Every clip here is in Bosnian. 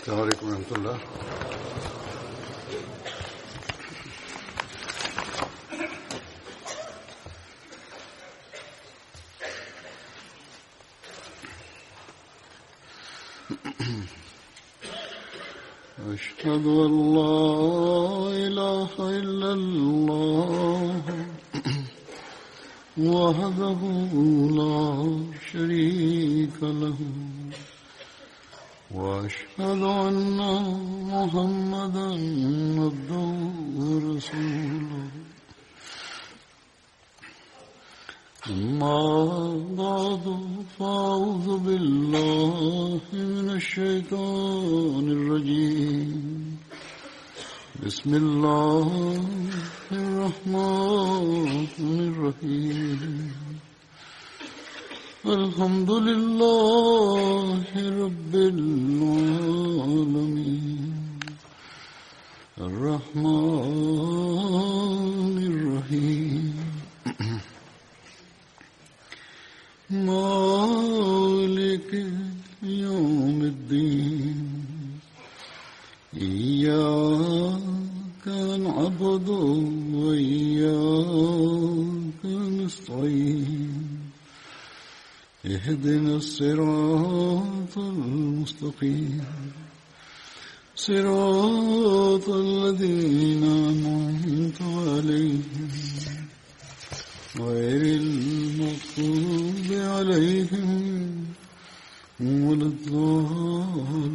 السلام عليكم ورحمة الله. أشهد أن لا إله إلا الله وحده لا شريك له وأشهد أن محمدا عبده ورسوله أما بعد فأعوذ بالله من الشيطان الرجيم بسم الله الرحمن الرحيم الحمد لله رب العالمين الرحمن الرحيم مالك يوم الدين إياك نعبد وإياك نستعين اهدنا الصراط المستقيم صراط الذين أنعمت عليهم غير المغضوب عليهم ولا الضالين.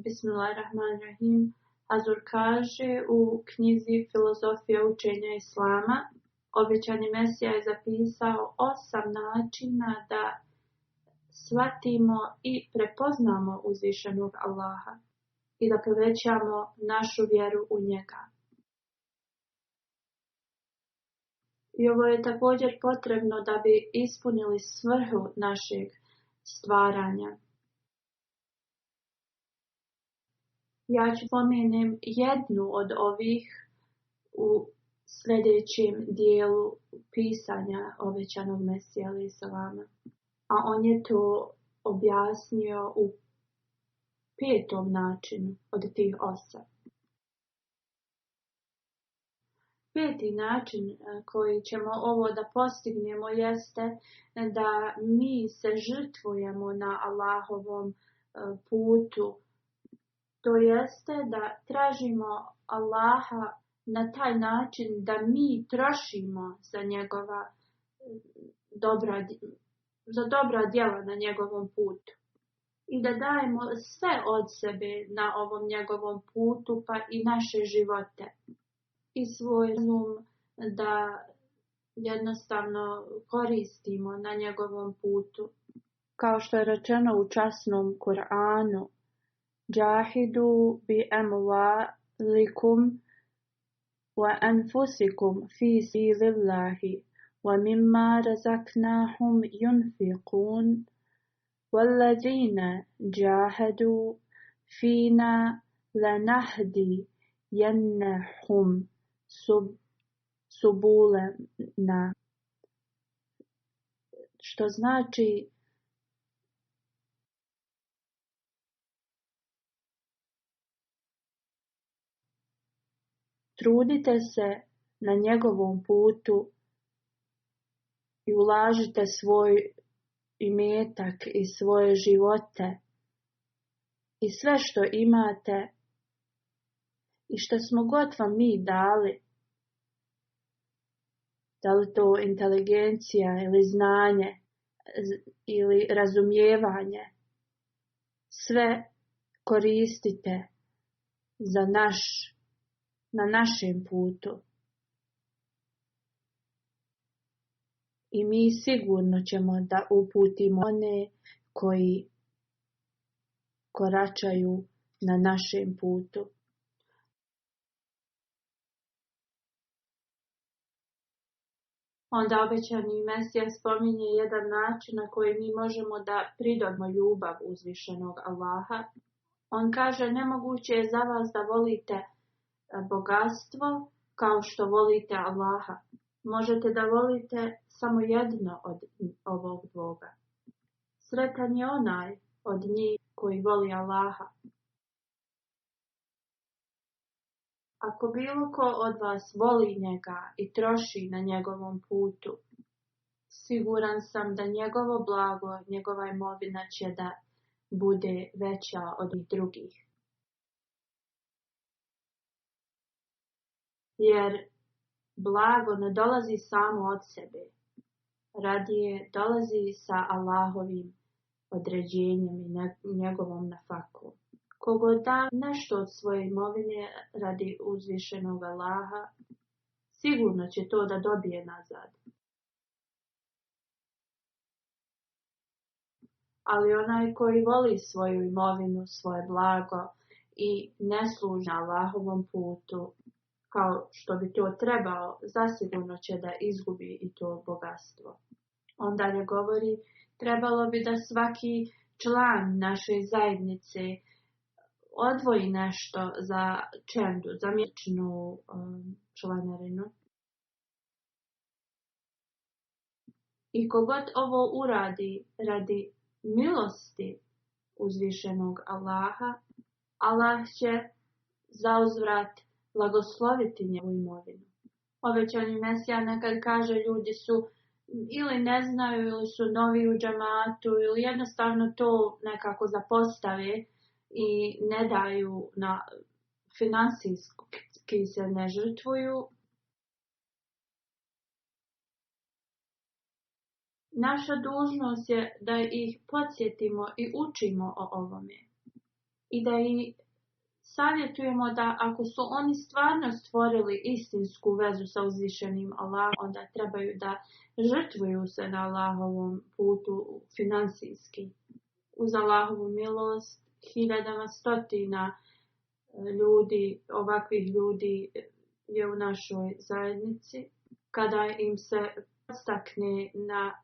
Bismillahirrahmanirrahim. Hazur kaže u knjizi Filozofija učenja Islama, obećani Mesija je zapisao 8 načina da shvatimo i prepoznamo uzvišenog Allaha i da povećamo našu vjeru u njega. I ovo je također potrebno da bi ispunili svrhu našeg stvaranja. Ja ću spomenem jednu od ovih u sljedećem dijelu pisanja obećanog Mesija alejhi selama. A on je to objasnio u 5. načinu od tih 8. 5. način koji ćemo ovo da postignemo jeste da mi se žrtvujemo na Allahovom putu. To jeste da tražimo Allaha na taj način da mi trošimo za njegova dobra djela na njegovom putu. I da dajemo sve od sebe na ovom njegovom putu, pa i naše živote. I svoj razum da jednostavno koristimo na njegovom putu. Kao što je rečeno u časnom Kur'anu, Džahidu bi amwalikum wa anfusikum fi sabilillahi wa mimma razaqnahum yunfiqun والذين جاهدوا فينا لنهدينهم subulana. Što znači trudite se na njegovom putu i ulažite svoj imetak i svoje živote i sve što imate i što smo god vam mi dali, da li to inteligencija ili znanje ili razumijevanje, sve koristite na našem putu. I mi sigurno ćemo da uputimo one koji koračaju na našem putu. Onda obećani Mesija spominje jedan način na koji mi možemo da pridobimo ljubav uzvišenog Allaha. On kaže, nemoguće je za vas da volite bogatstvo kao što volite Allaha. Možete da volite samo jedno od ovog dvoga. Sretan je onaj od njih koji voli Allaha. Ako bilo ko od vas voli njega i troši na njegovom putu, siguran sam da njegovo blago, njegova imovina će da bude veća od drugih. Jer blago ne dolazi samo od sebe, radije dolazi sa Allahovim određenjem i njegovom nafakom. Kogo da nešto od svoje imovine radi uzvišenog Allaha, sigurno će to da dobije nazad. Ali onaj koji voli svoju imovinu, svoje blago i ne služi na Allahovom putu, kao što bi to trebao, zasigurno će da izgubi i to bogatstvo. On dalje govori, trebalo bi da svaki član naše zajednice odvoji nešto za čendu, za mjesečnu članarinu. I kogod ovo uradi radi milosti uzvišenog Allaha, Allah će zauzvrat blagosloviti njegovu imovinu. Obećani Mesija nekad kaže ljudi su ili ne znaju ili su novi u džamatu ili jednostavno to nekako zapostave i ne daju na finansijski se ne žrtvuju. Naša dužnost je da ih podsjetimo i učimo o ovome. I da ih savjetujemo da ako su oni stvarno stvorili istinsku vezu sa uzvišenim Allahom, onda trebaju da žrtvuju se na Allahovom putu finansijski. Uz Allahovu milost, hiljadama stotina ljudi, ovakvih ljudi je u našoj zajednici. Kada im se podstakne na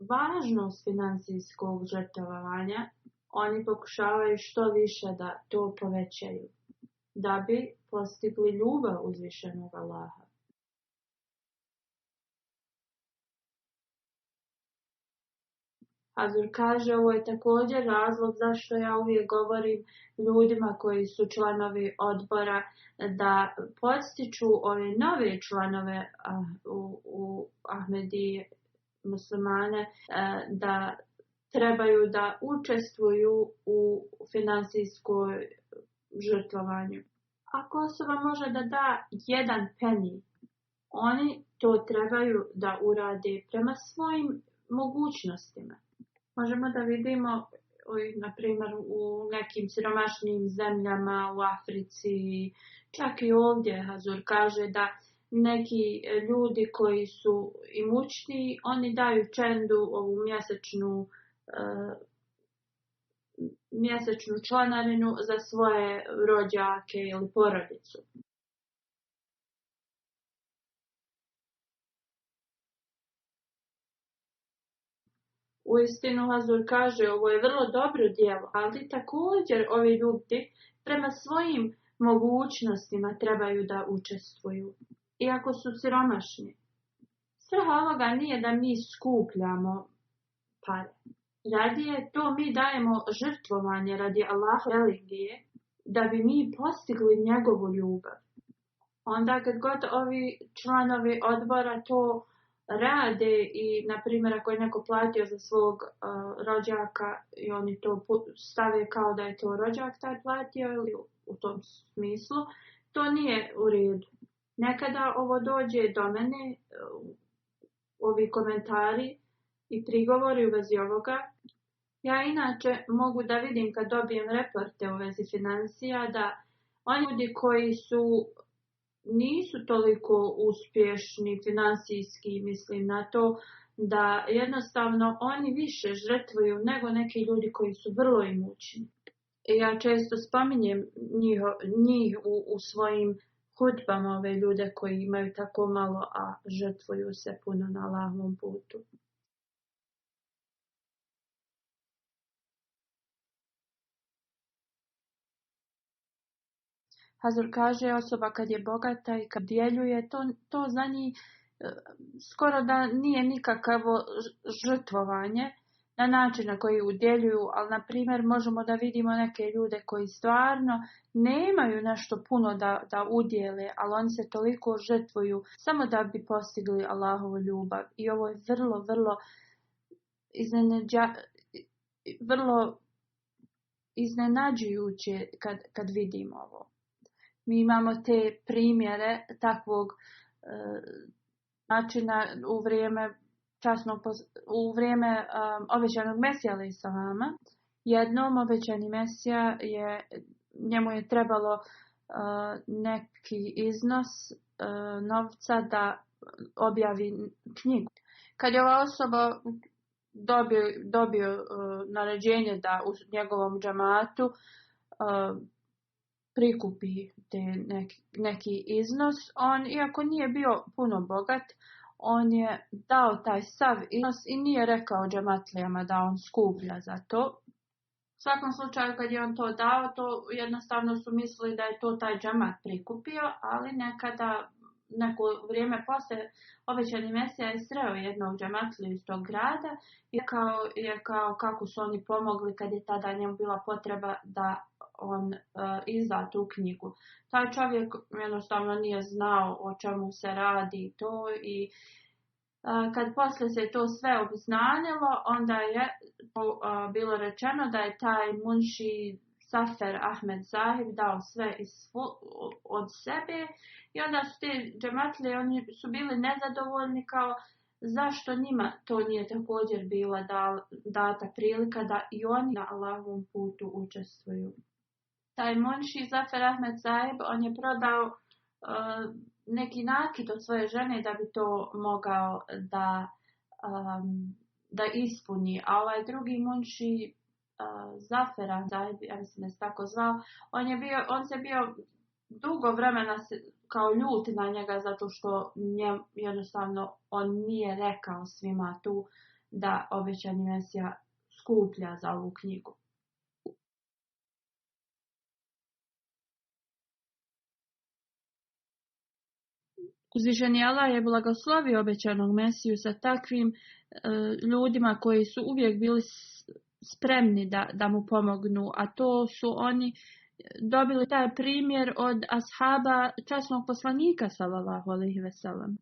važnost finansijskog žrtvovanja, oni pokušavaju što više da to povećaju, da bi postigli ljubav uzvišenog Allaha. Hazur kaže, ovo je također razlog zašto ja uvijek govorim ljudima koji su članovi odbora da podstiču ove nove članove u Ahmedije muslimane da trebaju da učestvuju u finansijskoj žrtvovanju. Ako osoba može da da jedan peni, oni to trebaju da urade prema svojim mogućnostima. Možemo da vidimo, na primjer, u nekim siromašnim zemljama, u Africi, čak i ovdje Hazur kaže da neki ljudi koji su imućni, oni daju čendu ovu mjesečnu članarinu za svoje rođake ili porodicu. Uistinu Hazur kaže, ovo je vrlo dobro djelo, ali također ovi ljudi prema svojim mogućnostima trebaju da učestvuju. Iako su siromašni. Svrha ovoga nije da mi skupljamo pare. Radije to mi dajemo žrtvovanje radi Allaha religije, da bi mi postigli njegovu ljubav. Onda kad god ovi članovi odbora to rade i, na primjer, ako je neko platio za svog rođaka i oni to stave kao da je to rođak taj platio ili u tom smislu, to nije u redu. Nekada ovo dođe do mene, ovi komentari i prigovori u vezi ovoga. Ja inače mogu da vidim kad dobijem reporte u vezi financija da oni ljudi koji nisu toliko uspješni finansijski, mislim na to, da jednostavno oni više žrtvuju nego neki ljudi koji su vrlo imućni. Ja često spominjem njih u svojim hudbama, ove ljude koji imaju tako malo, a žrtvuju se puno na Allahovom putu. Hazur kaže, osoba kad je bogata i kad djeljuje, to za njih skoro da nije nikakvo žrtvovanje, na način na koji udjeljuju, ali na primjer možemo da vidimo neke ljude koji stvarno nemaju nešto puno da udjele, ali oni se toliko žrtvuju samo da bi postigli Allahovu ljubav. I ovo je vrlo, vrlo iznenađujuće kad vidimo ovo. Mi imamo te primjere takvog načina u vrijeme obećanog Mesija alejhi selama. Jednom obećani Mesija njemu je trebalo neki iznos novca da objavi knjigu. Kad je ova osoba dobio naređenje da u njegovom džamatu prikupi neki iznos, on, iako nije bio puno bogat, on je dao taj sav iznos i nije rekao džamatlijama da on skuplja za to. U svakom slučaju kad je on to dao, to jednostavno su mislili da je to taj džamat prikupio, ali neko vrijeme poslije obećani Mesija je sreo jednog džamatliju iz tog grada i kao kako su oni pomogli kad je tada njemu bila potreba da on izda tu knjigu. Taj čovjek jednostavno nije znao o čemu se radi i kad poslije se to sve obznanilo, onda je bilo rečeno da je taj munši Zafer Ahmed Zahib dao sve od sebe i onda su ti džematlije, oni su bili nezadovoljni kao zašto njima to nije također bila data prilika da i oni na Allahovom putu učestvuju. Taj munši Zafer Ahmed Zahib, on je prodao neki nakit od svoje žene da bi to mogao da ispuni, a ovaj drugi munši Zafer Ahmed Zahib, ja mislim da se tako zvao, on se bio dugo vremena kao ljut na njega zato što jednostavno on nije rekao svima tu da obećani Mesija skuplja za ovu knjigu. Uzvišeni Allah je blagoslovio obećanog Mesiju sa takvim ljudima koji su uvijek bili spremni da mu pomognu, a to su oni dobili taj primjer od ashaba časnog poslanika sallallahu alejhi ve sellem.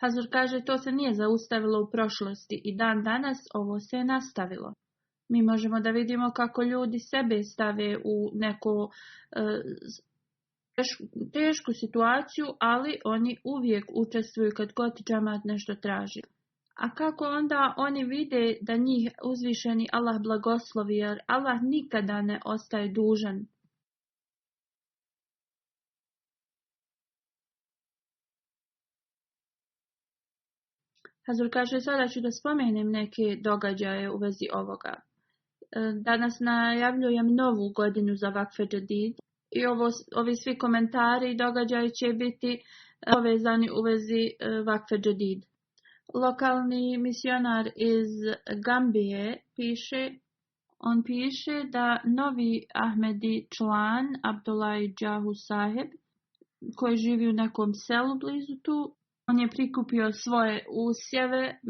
Hazur kaže, to se nije zaustavilo u prošlosti i dan danas ovo se je nastavilo. Mi možemo da vidimo kako ljudi sebe stave u neku tešku situaciju, ali oni uvijek učestvuju kad god džamat nešto traži. A kako onda oni vide da njih uzvišeni Allah blagoslovi, jer Allah nikada ne ostaje dužan. Hazur kaže, sada ću da spomenem neke događaje u vezi ovoga. Danas najavljujem novu godinu za Vakfe Džadid i ovi svi komentari i događaji će biti povezani u vezi Vakfe Džadid. Lokalni misionar iz Gambije piše da novi Ahmedi član Abdullah Džahu Saheb, koji živi u nekom selu blizu tu, on je prikupio svoje usjeve,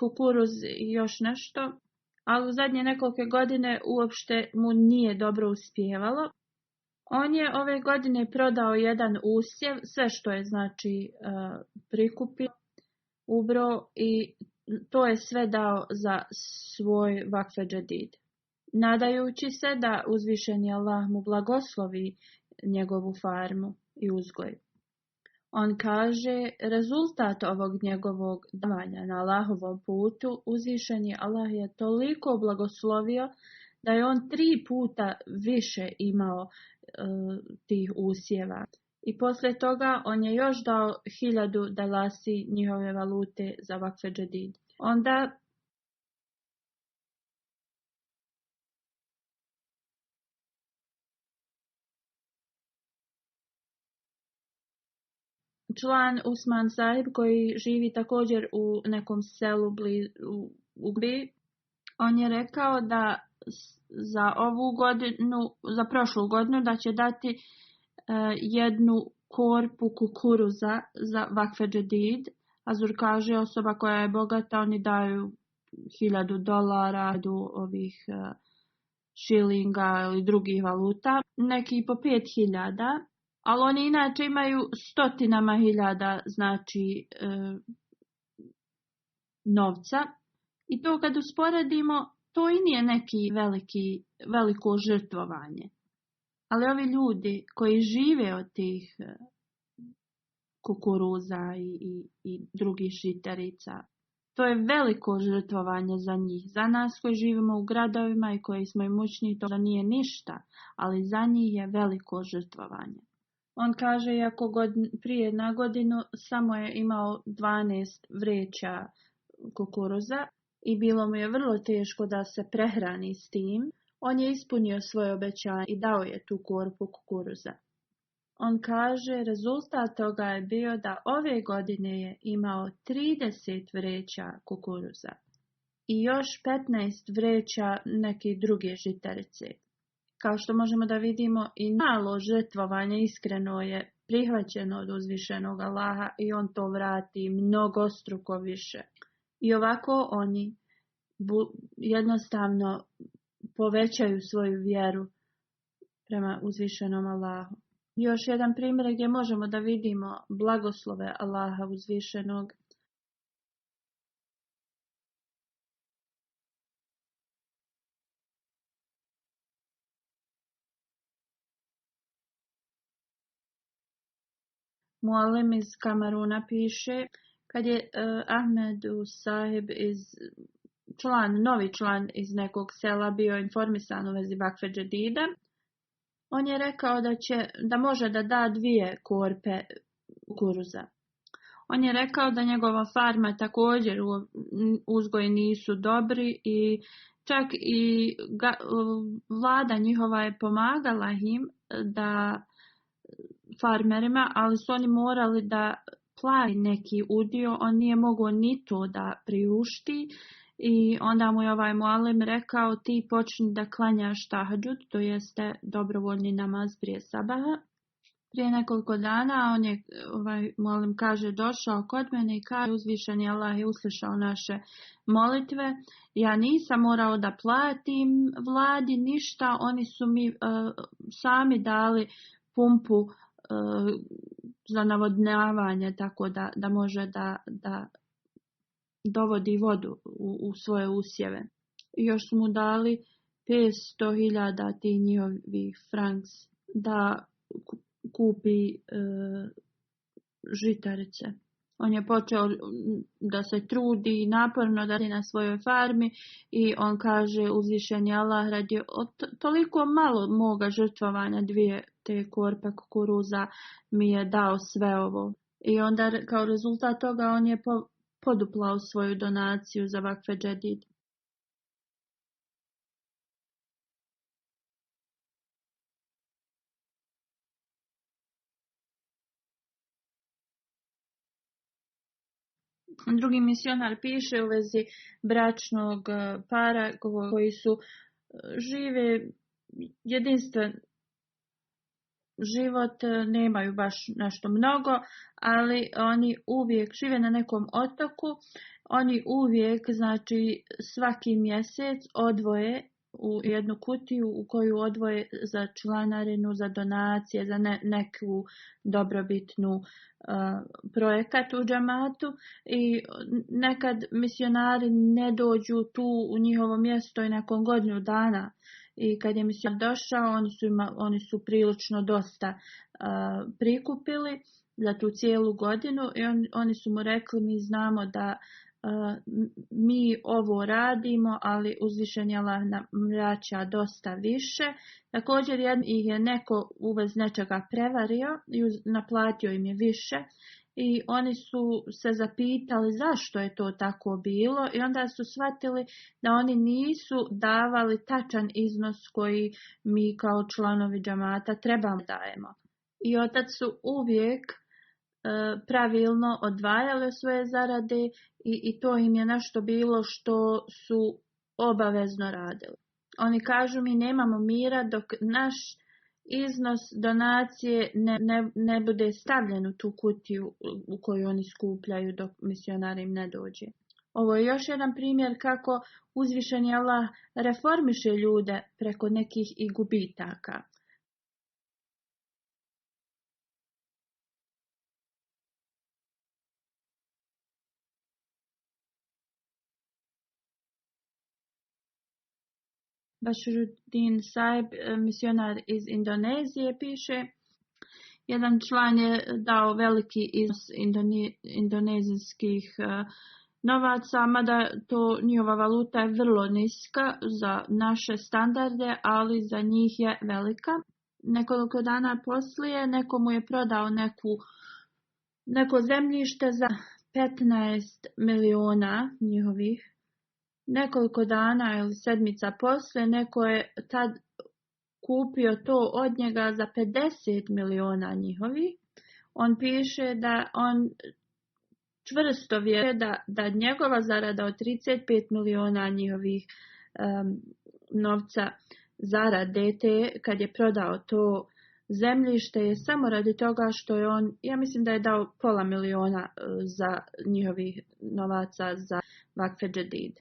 kukuruz i još nešto, ali u zadnje nekoliko godine uopšte mu nije dobro uspijevalo. On je ove godine prodao jedan usjev, sve što je prikupio, ubro i to je sve dao za svoj Vakfe Džadid. Nadajući se da uzvišeni Allah mu blagoslovi njegovu farmu i uzgoj. On kaže, rezultat ovog njegovog davanja na Allahovom putu, uzvišeni Allah je toliko blagoslovio da je on 3 puta više imao tih usjeva. I poslije toga on je još dao 1000 dalasi njihove valute za Vakfe Džadid. Onda član Usman Sahib, koji živi također u nekom selu u Gbi, on je rekao da za prošlu godinu da će dati jednu korpu kukuruza za Vakfe Džadid. Hazur kaže, osoba koja je bogata, oni daju $1000, do ovih šilinga ili drugih valuta, neki po 5000, ali oni inače imaju stotinama hiljada, znači novca. I to kad usporedimo, to i nije neki veliko žrtvovanje. Ali ovi ljudi koji žive od tih kukuruza i drugih žitarica, to je veliko žrtvovanje za njih. Za nas koji živimo u gradovima i koji smo imućni, to nije ništa, ali za njih je veliko žrtvovanje. On kaže, iako prije na godinu samo je imao 12 vreća kukuruza i bilo mu je vrlo teško da se prehrani s tim, on je ispunio svoje obećanje i dao je tu korpu kukuruza. On kaže, rezultat toga je bio da ove godine je imao 30 vreća kukuruza i još 15 vreća neke druge žitarice. Kao što možemo da vidimo, i malo žrtvovanje iskreno je prihvaćeno od uzvišenog Allaha i on to vrati mnogostruko više. I ovako oni jednostavno povećaju svoju vjeru prema uzvišenom Allahu. Još jedan primjer gdje možemo da vidimo blagoslove Allaha uzvišenog. Mualim iz Kameruna piše, kad je Ahmedu sahib novi član iz nekog sela bio informisan u vezi vakfe džedida, on je rekao da može da da 2 korpe kukuruza. On je rekao da njegova farma također uzgoji nisu dobri i čak i vlada njihova je pomagala im da farmerima, ali su oni morali da plati neki udio, on nije mogao ni to da priušti. I onda mu je ovaj mualim rekao, ti počni da klanjaš tahadžud, to jeste dobrovoljni namaz prije sabaha. Prije nekoliko dana on je, ovaj mualim kaže, došao kod mene i kaže, uzvišeni Allah je uslišao naše molitve. Ja nisam morao da platim vladi ništa, oni su mi sami dali pumpu za navodnjavanje, tako da može da dovodi vodu u svoje usjeve. I još su mu dali 500.000 tih njihovih francs da kupi žitarice. On je počeo da se trudi naporno da radi na svojoj farmi i on kaže, uzvišeni Allah, radi toliko malo moga žrtvovanja 2 te korpe kukuruza mi je dao sve ovo. I onda kao rezultat toga on je poduplao svoju donaciju za vakfe džedid. Drugi misionar piše u vezi bračnog para koji su žive jedinstven život, nemaju baš nešto mnogo, ali oni uvijek žive na nekom otoku, oni uvijek, znači svaki mjesec odvoje u jednu kutiju u koju odvoje za članarinu, za donacije, za neku dobrobitnu projekat u džamatu i nekad misionari ne dođu tu u njihovo mjesto i nakon godinu dana. I kad je misionar došao, oni su prilično dosta prikupili za tu cijelu godinu i oni su mu rekli, mi znamo da mi ovo radimo, ali uzvišeni Allah nam vraća dosta više. Također ih je neko u vezi nečega prevario i naplatio im je više. I oni su se zapitali zašto je to tako bilo i onda su shvatili da oni nisu davali tačan iznos koji mi kao članovi džamata trebamo dajemo. I otac su uvijek pravilno odvajali svoje zarade i to im je nešto bilo što su obavezno radili. Oni kažu, mi nemamo mira dok naš iznos donacije ne bude stavljen u tu kutiju u koju oni skupljaju dok misionar im ne dođe. Ovo je još jedan primjer kako uzvišeni Allah reformiše ljude preko nekih i gubitaka. Bashiruddin Saib, misionar iz Indonezije, piše: jedan član je dao veliki iznos indonezijskih novaca, mada to njihova valuta je vrlo niska za naše standarde, ali za njih je velika. Nekoliko dana poslije neko mu je prodao neko zemljište za 15 miliona njihovih. Nekoliko dana ili sedmica poslije neko je tad kupio to od njega za 50 miliona njihovih. On piše da on čvrsto vjeruje da njegova zarada od 35 miliona njihovih novca zarade kad je prodao to zemljište je samo radi toga što je on, ja mislim da je dao pola miliona za njihovih novaca za Vakfe Džedid.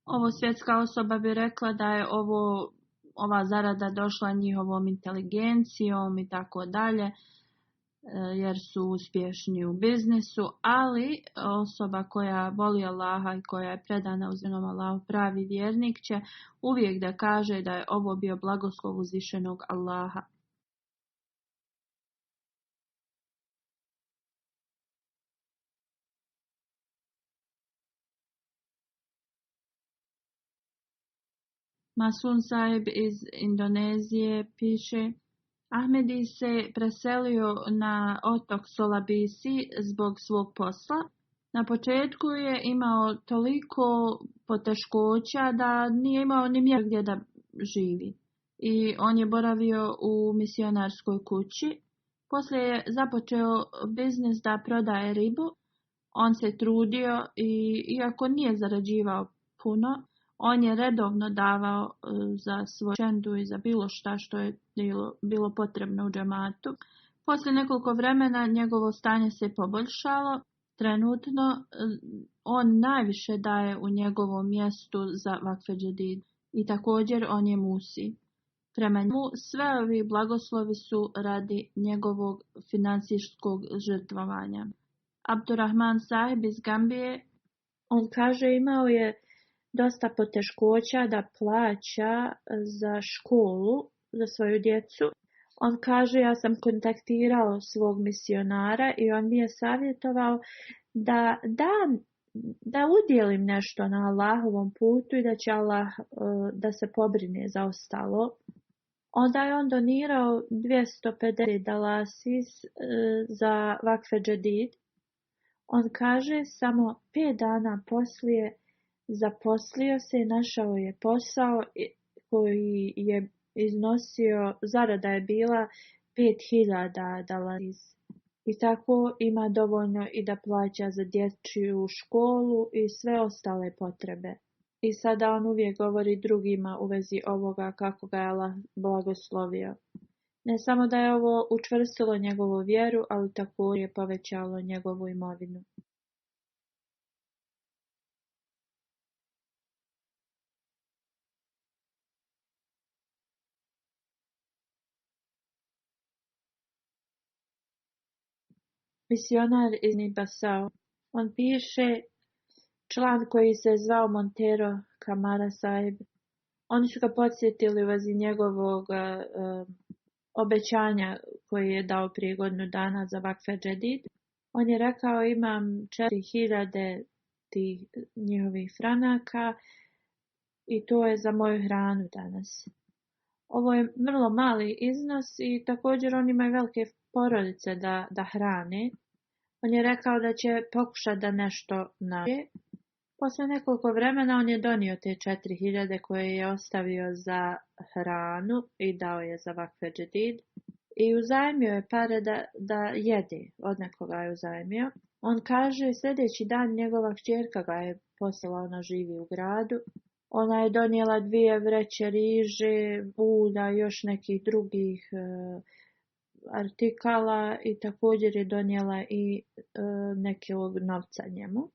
Ovo svjetska osoba bi rekla da je ova zarada došla njihovom inteligencijom i tako dalje, jer su uspješni u biznisu, ali osoba koja voli Allaha i koja je predana uzvišenom Allahu, pravi vjernik, će uvijek da kaže da je ovo bio blagoslov uzvišenog Allaha. Masun Saib iz Indonezije piše: Ahmedi se preselio na otok Sulawesi zbog svog posla. Na početku je imao toliko poteškoća da nije imao ni mjesta gdje da živi. I on je boravio u misionarskoj kući. Poslije je započeo biznis da prodaje ribu. On se trudio i iako nije zarađivao puno, on je redovno davao za svoj čendu i za bilo šta što je bilo potrebno u džematu. Poslije nekoliko vremena njegovo stanje se poboljšalo. Trenutno on najviše daje u njegovom mjestu za Vakfe Džedid i također on je musi. Prema njemu sve ovi blagoslovi su radi njegovog financijskog žrtvovanja. Abdurrahman Sahib iz Gambije, on kaže, imao je dosta poteškoća da plaća za školu za svoju djecu. On kaže, ja sam kontaktirao svog misionara i on mi je savjetovao da udjelim nešto na Allahovom putu i da će Allah da se pobrine za ostalo. Onda je on donirao 250 dalasis za Vakfe Džedid. On kaže, samo 5 dana poslije zaposlio se i našao je posao koji je iznosio, zarada je bila 5000 dalaris. I tako ima dovoljno i da plaća za dječju školu i sve ostale potrebe. I sada on uvijek govori drugima u vezi ovoga kako ga je Allah blagoslovio. Ne samo da je ovo učvrstilo njegovu vjeru, ali također je povećalo njegovu imovinu. Misionar iz Nibasao, on piše, član koji se zvao Montero Kamara Saib. Oni su ga podsjetili u vezi njegovog obećanja koji je dao prije godinu dana za Vakfe Džedid. On je rekao, imam 4000 tih njihovih franaka i to je za moju hranu danas. Ovo je vrlo mali iznos i također oni imaju velike porodice da hrane. On je rekao da će pokušati da nešto nađe. Poslije nekoliko vremena on je donio te 4000 koje je ostavio za hranu i dao je za Vakfe Džedid. I uzajmio je pare da jede, od nekoga je uzajmio. On kaže, sljedeći dan njegova kćerka ga je poslala, ona živi u gradu. Ona je donijela 2 vreće riže, ulja i još nekih drugih artikala i također je donijela i nekog novca njemu.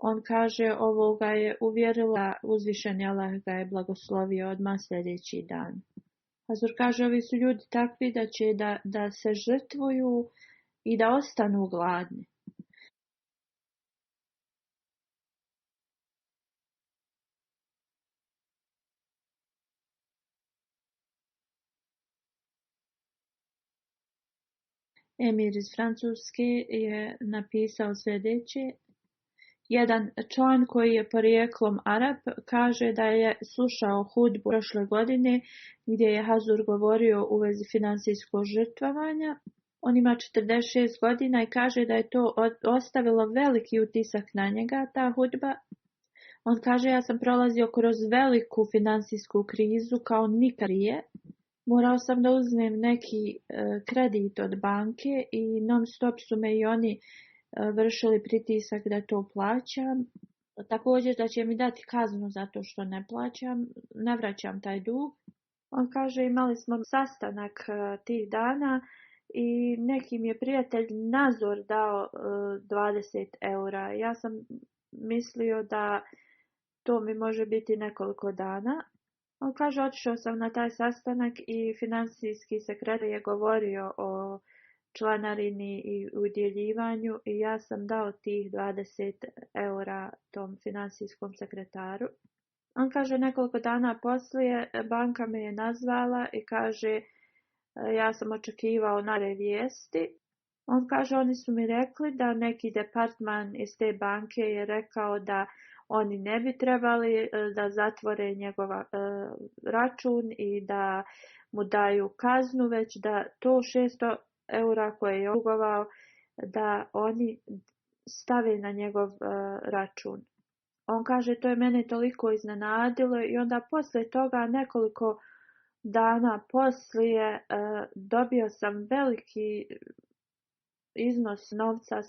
On kaže ovo ga je uvjerilo da uzvišeni Allah ga je blagoslovio odmah sljedeći dan. Hazur kaže ovi su ljudi takvi da će da se žrtvuju i da ostanu gladni. Emir iz Francuske je napisao sljedeće. Jedan član koji je porijeklom Arap kaže da je slušao hudbu prošle godine gdje je Hazur govorio u vezi finansijskog žrtvovanja. On ima 46 godina i kaže da je to ostavilo veliki utisak na njega, ta hudba. On kaže ja sam prolazio kroz veliku finansijsku krizu kao nikad prije. Morao sam da uzmem neki kredit od banke i non stop su me i oni vršili pritisak da to plaćam. Također da će mi dati kaznu zato što ne vraćam taj dug. On kaže imali smo sastanak tih dana i neki mi je prijatelj Nazor dao 20 eura. Ja sam mislio da to mi može biti nekoliko dana. On kaže otišao sam na taj sastanak i financijski sekretar je govorio o članarini i udjeljivanju i ja sam dao tih 20 eura tom financijskom sekretaru. On kaže nekoliko dana poslije banka me je nazvala i kaže ja sam očekivao nove vijesti. On kaže oni su mi rekli da neki departman iz te banke je rekao da oni ne bi trebali da zatvore njegov račun i da mu daju kaznu, već da to 600 eura koje je dugovao da oni stave na njegov račun. On kaže to je mene toliko iznenadilo i onda poslije toga nekoliko dana poslije dobio sam veliki iznos novca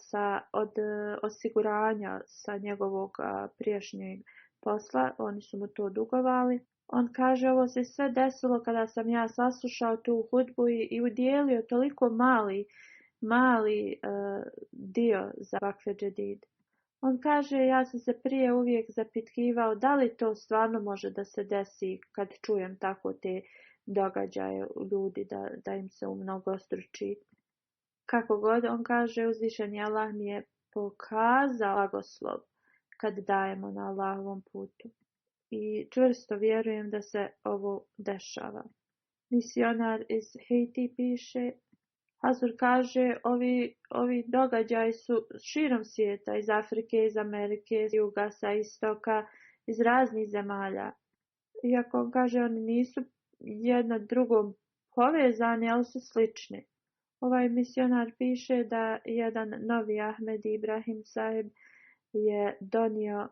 od osiguranja sa njegovog prijašnjeg posla. Oni su mu to dugovali. On kaže ovo se sve desilo kada sam ja saslušao tu hudbu i udjelio toliko mali dio za vakfe džedid. On kaže ja sam se prije uvijek zapitkivao da li to stvarno može da se desi kad čujem tako te događaje ljudi da im se umnogostruči. Kako god, on kaže uzvišeni Allah mi je pokazao blagoslov kad dajemo na Allahovom putu. I čvrsto vjerujem da se ovo dešava. Misionar iz Haiti piše, Hazur kaže ovi događaji su širom svijeta, iz Afrike, iz Amerike, iz juga, sa istoka, iz raznih zemalja. Iako on kaže oni nisu jedno drugom povezani, ali su slični. Ovaj misionar piše da jedan novi Ahmed Ibrahim Sahib je donio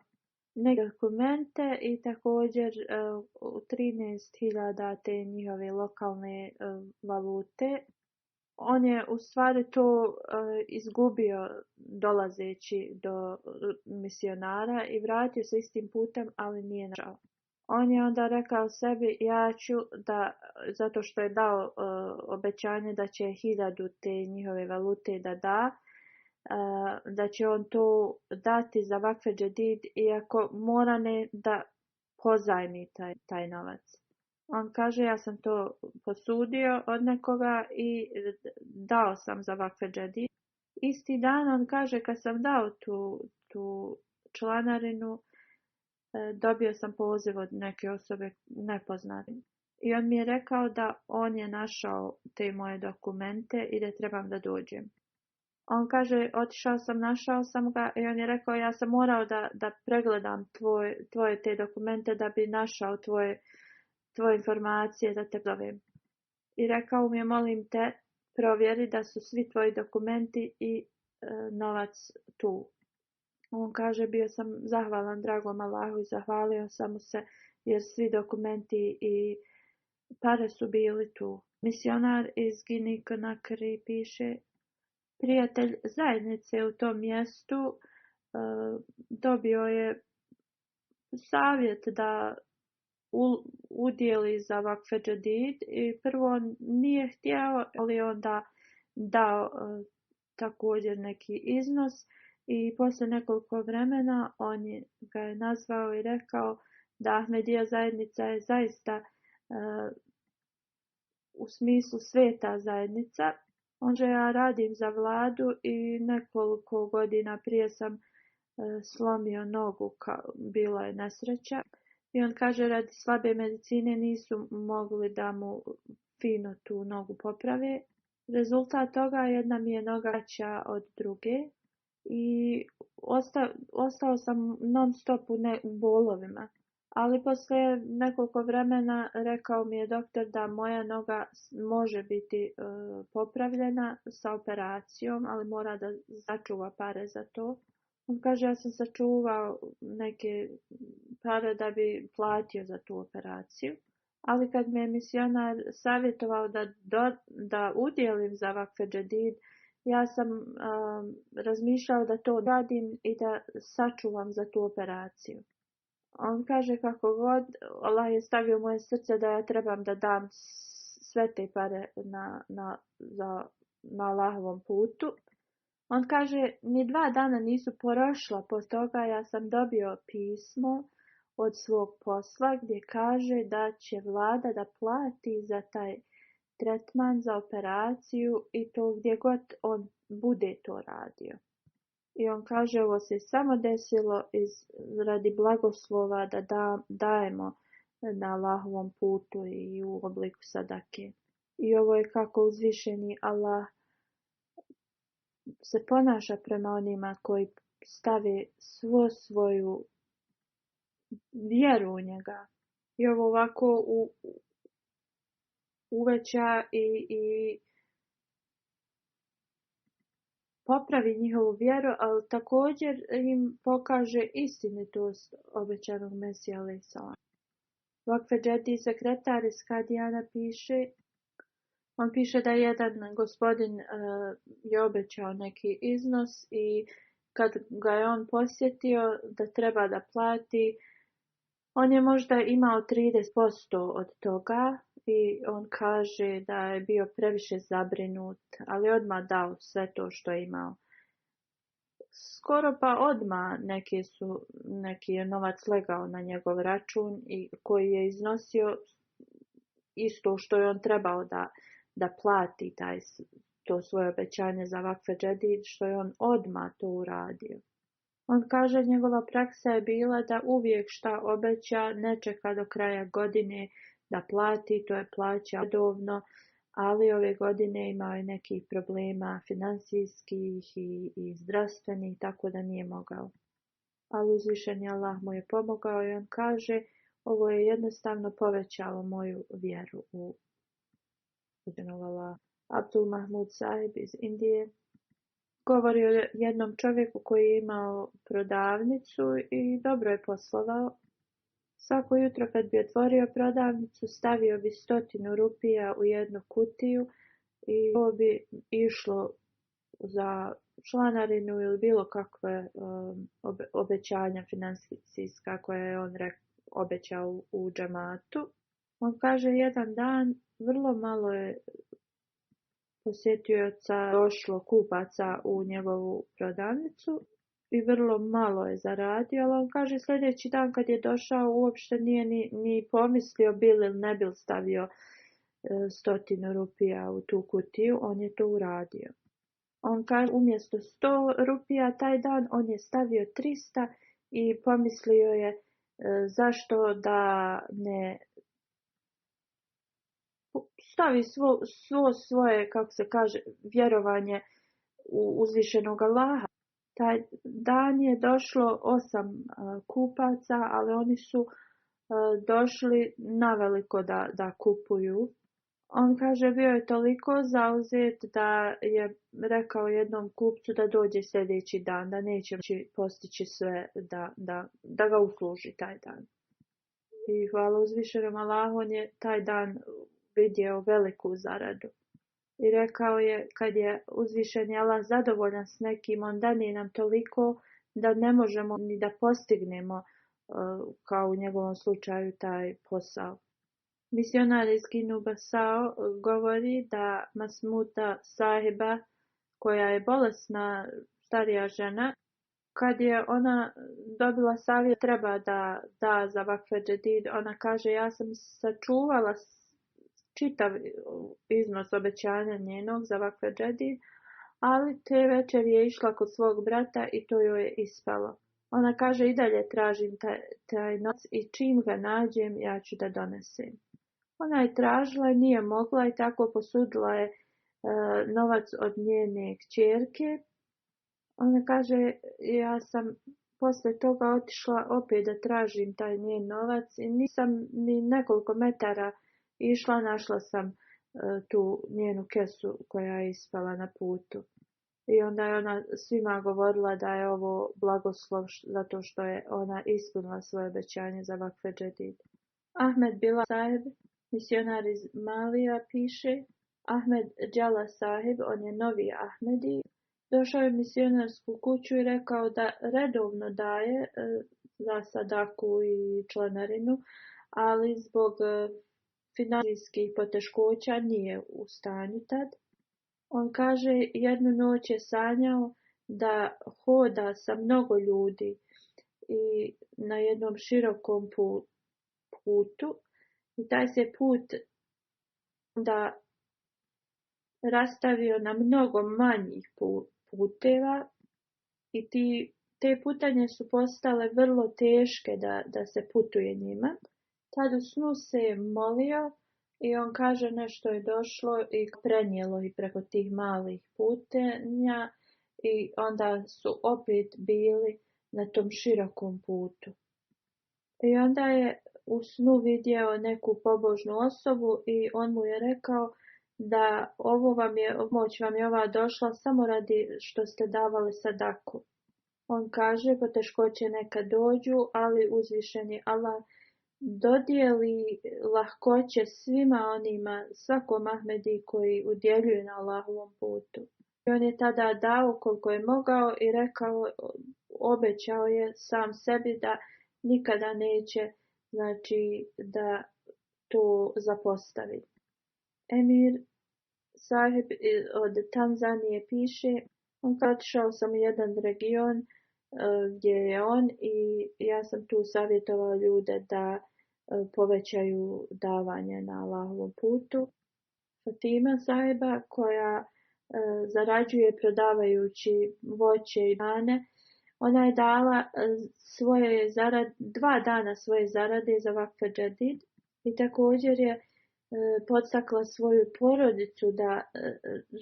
neke dokumente i također u 13.000 te njihove lokalne valute. On je u stvari to izgubio dolazeći do misionara i vratio se istim putem, ali nije našao. On je onda rekao sebi ja ću zato što je dao obećanje da će 1000 te njihove valute da će on to dati za vakfe džedid iako mora da pozajmi taj novac. On kaže ja sam to posudio od nekoga i dao sam za vakfe džedid. Isti dan on kaže kad sam dao tu članarinu dobio sam poziv od neke osobe nepoznate. I on mi je rekao da on je našao te moje dokumente i da trebam da dođem. On kaže, otišao sam, našao sam ga i on je rekao, ja sam morao da pregledam tvoje te dokumente da bi našao tvoje informacije da te zovem. I rekao mi je, molim te, provjeri da su svi tvoji dokumenti i novac tu. On kaže, bio sam zahvalan dragom Allahu i zahvalio sam mu se jer svi dokumenti i pare su bili tu. Misionar iz Guinea-Conakry piše, prijatelj zajednice u tom mjestu dobio je savjet da udjeli za vakfe džedid i prvo nije htio, ali onda dao također neki iznos I posle nekoliko vremena on ga je nazvao i rekao da Ahmedija zajednica je zaista u smislu sveta zajednica. Ja radim za vladu i nekoliko godina prije sam slomio nogu, bila je nesreća. I on kaže radi slabe medicine nisu mogli da mu fino tu nogu poprave. Rezultat toga jedna mi je noga veća od druge i ostao sam non stop u bolovima. Ali poslije nekoliko vremena rekao mi je doktor da moja noga može biti popravljena sa operacijom, ali mora da sačuva pare za to. On kaže ja sam sačuvao neke pare da bi platio za tu operaciju. Ali kad me je misionar savjetovao da udjelim za Vakfe Džedid, ja sam razmišljao da to radim i da sačuvam za tu operaciju. On kaže kako god, Allah je stavio moje srce da ja trebam da dam sve te pare na Allahovom putu. On kaže, ni 2 dana nisu prošla po toga, ja sam dobio pismo od svog posla gdje kaže da će vlada da plati za taj tretman, za operaciju i to gdje god on bude to radio. I on kaže ovo se samo desilo radi blagoslova da dajemo na Allahovom putu i u obliku sadake. I ovo je kako uzvišeni Allah se ponaša prema onima koji stave svoju vjeru u njega. I ovo ovako uveća i popravi njihovu vjeru, ali također im pokaže istinitost obećanog Mesija alejhi selam. Vakfe Džedid sekretar iz Kadijana piše da jedan gospodin je obećao neki iznos i kad ga je on posjetio da treba da plati, on je možda imao 30% od toga i on kaže da je bio previše zabrinut, ali odmah dao sve to što je imao. Skoro pa odmah neki je novac legao na njegov račun i koji je iznosio isto što je on trebao da plati to svoje obećanje za Vakfe Džedid, što je on odmah to uradio. On kaže njegova praksa je bila da uvijek šta obeća ne čeka do kraja godine da plati, to je plaća redovno, ali ove godine imao je nekih problema finansijskih i zdravstvenih, tako da nije mogao. Ali uzvišeni Allah mu je pomogao i on kaže ovo je jednostavno povećalo moju vjeru u uzvišenog Allah. Abdul Mahmud Sahib iz Indije govori o jednom čovjeku koji je imao prodavnicu i dobro je poslovao. Svako jutro kad bi otvorio prodavnicu, stavio bi 100 rupija u jednu kutiju i to bi išlo za članarinu ili bilo kakve obećanja financijska koje je on obećao u džamatu. On kaže jedan dan vrlo malo je posjetioca došlo kupaca u njegovu prodavnicu i vrlo malo je zaradio, ali on kaže sljedeći dan kad je došao uopšte nije ni pomislio bil ili ne bil stavio 100 rupija u tu kutiju, on je to uradio. On kaže umjesto 100 rupija taj dan on je stavio 300 i pomislio je zašto da ne stavi svoje, kako se kaže, vjerovanje u uzvišenog Allaha. Taj dan je došlo 8 kupaca, ali oni su došli naveliko da kupuju. On kaže bio je toliko zauzet da je rekao jednom kupcu da dođe sljedeći dan, da neće postići sve da ga usluži taj dan. I hvala uzvišenom Allahu, on je taj dan vidio veliku zaradu. I rekao je, kad je uzvišeni Allah zadovoljan s nekim, on dani nam toliko da ne možemo ni da postignemo, kao u njegovom slučaju, taj posao. Misionar iz Guinea-Bissau govori da Masmuta sahiba, koja je bolesna starija žena, kad je ona dobila savjet treba da da za vakfe džedid, ona kaže ja sam sačuvala čitav iznos obećanja njenog za vakfe džedid, ali te večer je išla kod svog brata i to joj je ispalo. Ona kaže i dalje tražim taj novac i čim ga nađem ja ću da donesem. Ona je tražila i nije mogla i tako posudila je novac od njene kćerke. Ona kaže ja sam posle toga otišla opet da tražim taj njen novac i nisam ni nekoliko metara išla, našla sam tu njenu kesu koja je ispala na putu. I onda je ona svima govorila da je ovo blagoslov zato što je ona ispunila svoje obećanje za vakfe džedid. Ahmed Bilal Sahib, misionar iz Malija, piše: Ahmed Džala Sahib, on je novi Ahmedi, došao je u misionarsku kuću i rekao da redovno daje za sadaku i članarinu, ali zbog financijskih poteškoća nije u stanju tad. On kaže jednu noć je sanjao da hoda sa mnogo ljudi i na jednom širokom putu i taj se put da rastavio na mnogo manjih puteva i te putanje su postale vrlo teške da se putuje njima. Tad u snu se molio i on kaže nešto je došlo i prenijelo i preko tih malih putenja i onda su opet bili na tom širokom putu. I onda je u snu vidio neku pobožnu osobu i on mu je rekao da pomoć vam je ova došla samo radi što ste davali sadaku. On kaže poteškoće neka dođu, ali uzvišeni Allah dodijeli lahkoće svima onima, svakom Ahmedi koji udjeljuje na Allahovom putu. I on je tada dao koliko je mogao i rekao, obećao je sam sebi da nikada neće, da to zapostavi. Emir Sahib od Tanzanije piše: otišao sam u jedan region gdje je on i ja sam tu savjetovao ljude da povećaju davanje na Allahovom putu. Fatima Sahiba, koja zarađuje prodavajući voće i banane, ona je dala 2 dana svoje zarade za vakfe džedid i također je podstakla svoju porodicu da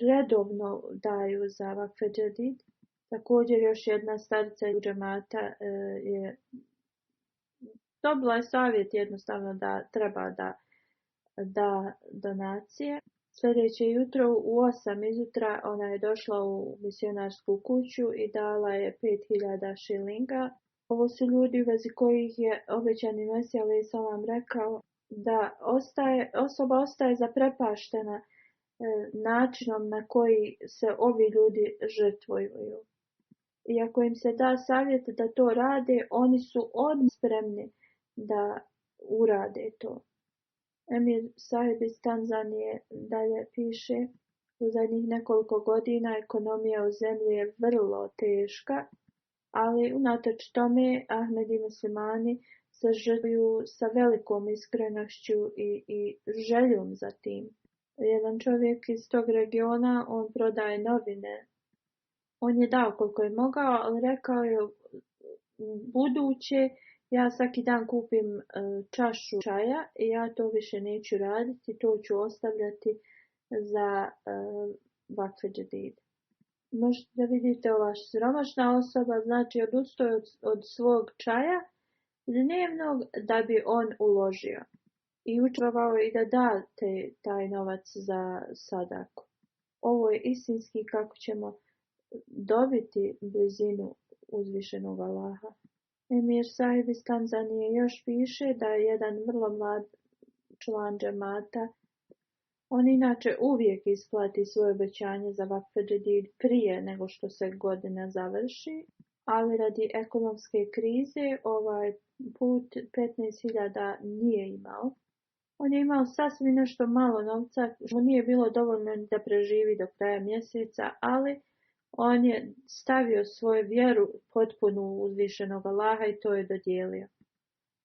redovno daju za vakfe džedid. Također još jedna starica iz džemata je dobila je savjet jednostavno da treba da donacije. Sljedeće jutro u 8 izutra ona je došla u misionarsku kuću i dala je 5000 šilinga. Ovo su ljudi u vezi kojih je obećani Mesija alejhi selam rekao da osoba ostaje zaprepaštena načinom na koji se ovi ljudi žrtvuju. I ako im se da savjet da to rade, oni su odmah spremni da urade to. Emir Sahib iz Tanzanije dalje piše: u zadnjih nekoliko godina ekonomija u zemlji je vrlo teška, ali unatoč tome Ahmedi muslimani se žrtvuju sa velikom iskrenošću i željom za tim. Jedan čovjek iz tog regiona, on prodaje novine. On je dao koliko je mogao, ali rekao je buduće ja svaki dan kupim čašu čaja i ja to više neću raditi, to ću ostavljati za vakfe džedid. Možete da vidite, ova siromašna osoba znači odustaje od svog čaja dnevnog da bi on uložio i učinio i da da taj novac za sadaku. Ovo je istinski kako ćemo dobiti blizinu uzvišenog Allaha. Emir Sahib iz Tanzanije još piše da je jedan vrlo mlad član džemata. On inače uvijek isplati svoje obećanje za vakfe džedid prije nego što se godina završi, ali radi ekonomske krize ovaj put 15.000 nije imao. On je imao sasvim nešto malo novca, što nije bilo dovoljno da preživi do kraja mjeseca, ali on je stavio svoju vjeru potpunu u uzvišenog Allaha i to je dodijelio.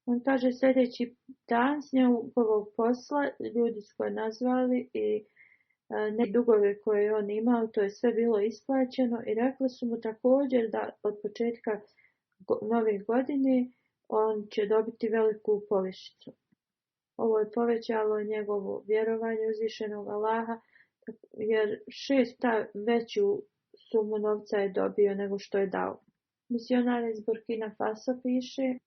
On kaže sljedeći dan s njegovog posla ljudi su ga nazvali i neke dugove koje je on imao, to je sve bilo isplaćeno i rekli su mu također da od početka nove godine on će dobiti veliku povišicu. Ovo je povećalo njegovo vjerovanje uzvišenog Allaha, jer 6 puta veću sumu novca je dobio nego što je dao. Misionar iz Burkina Faso piše,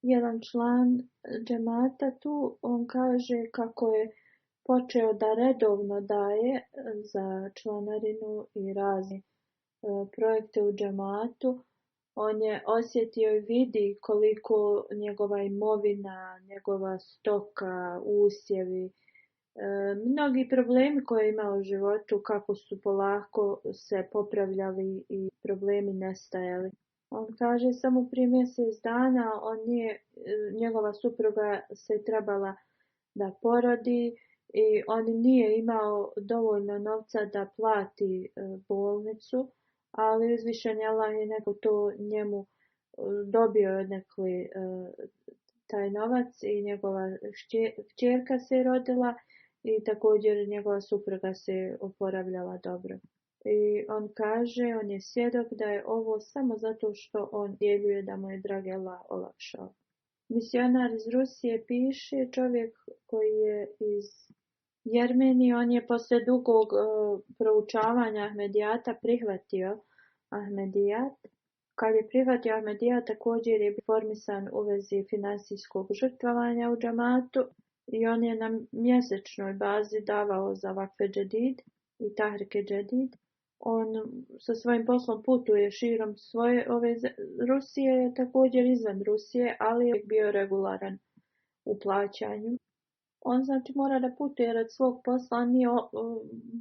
jedan član džemata tu, on kaže kako je počeo da redovno daje za članarinu i razne projekte u džematu. On je osjetio i vidi koliko njegova imovina, njegova stoka, usjevi, mnogi problemi koje je imao u životu, kako su polako se popravljali i problemi nestajali. On kaže samo prije mjesec dana njegova supruga se trebala da porodi i on nije imao dovoljno novca da plati bolnicu, ali uzvišeni Allah je neko to njemu dobio odnekli taj novac i njegova kćerka se rodila i također njegova supruga se oporavljala dobro. I on kaže, on je svjedok da je ovo samo zato što on djeljuje da mu je dragi Allah olakšao. Misionar iz Rusije piše, čovjek koji je iz Jermenije, on je poslije dugog proučavanja Ahmedijata prihvatio Ahmedijat. Kad je prihvatio Ahmedijat, također je formisan u vezi finansijskog žrtvovanja u džamatu i on je na mjesečnoj bazi davao za Vakfe Džedid i Tahrike Džedid. On sa svojim poslom putuje širom svoje Rusije, također izvan Rusije, ali je bio regularan u plaćanju. On znači mora da putuje rad svog posla, on nije